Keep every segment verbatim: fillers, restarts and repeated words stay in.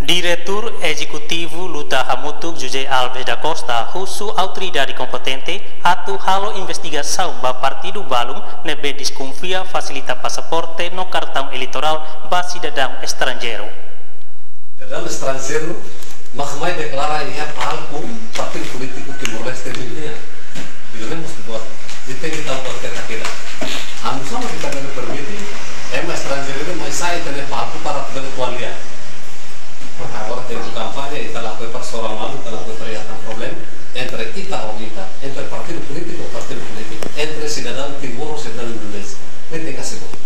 Diretór Ezekutivu Luta Hamutuk, José Alves da Costa, husu autoridade kompetente atu halo investigasaun ba partidu balun ne'ebé deskonfia fasilita pasaporte no kartaun eleitorál ba sidadaun estranjeiru. Sidadaun estranjeiru mak mai deklara iha palku partidu polítiku Timor-Leste nian. Ida-ne'e mós buat, ita tenke tau buat keta kira. Anu sama ita bele permite ema estranjeiru mai sai ita-nia palku para bele ko'alia. Agora tempu kampaña, ita lakohi para soran malu, ita lakohi para iha tan problema entre ita ho ita, entre partidu polítiku ho partidu polítiku, entre sidadaun Timor ho sidadaun Indonézia. Ne'e tenke hasai buat.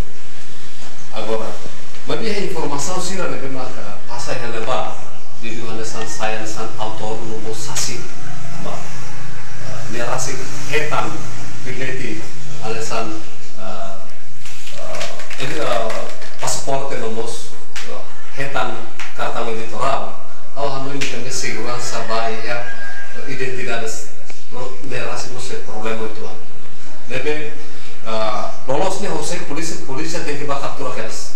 Agora, maibé iha informasaun sira ne'ebé maka pasa iha ne'ebá, didiu hanesan sai hanesan autór no mós sasin. Ba, eh, nia rasik hetan billete hanesan, eh, eh, ele, eh, pasaporte no mós, eh, hetan kartaun eleitorál. Ha'u hanoin katak seguransa ba iha, eh, identidade, no, ne'e rasik mós problema uitoan. Ne'ebé, ah, loloos ne'e horiseik polísia, polísia tenke bá kaptura kedas.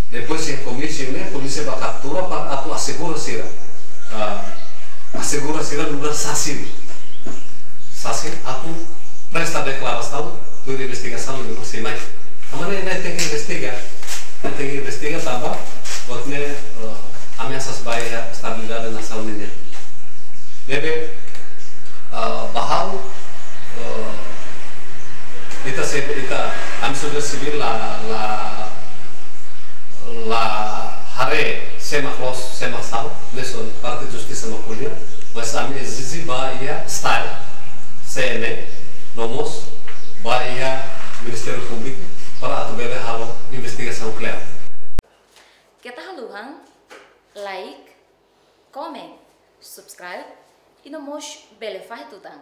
Depois iha komísiu ne'e, polísia bá kaptura para atu asegura sira. Ah, asegura sira nu'udar sasin. Sasin atu presta deklarasaun, tuir investigasaun ne'ebé sei mai. Tanba ne'e, ne'e tenke investiga. Ne'e tenke investiga tanba buat ne'e, eh, ameasa ba iha estabilidade nasaun nian. Ne'ebé, ah, ba ha'u, eh, ita se, ita, ami sosiedade sivíl la, la, la haree sé mak loos, sé mak sala, ne'e só parte justisa mak ko'alia, mas ami ezije ba iha STAE, C N E, no mós ba iha Ministériu Públiku, para atu bele halo investigasaun klaru. Keta haluhan like, comment, subscribe, i no mós bele fahe tutan.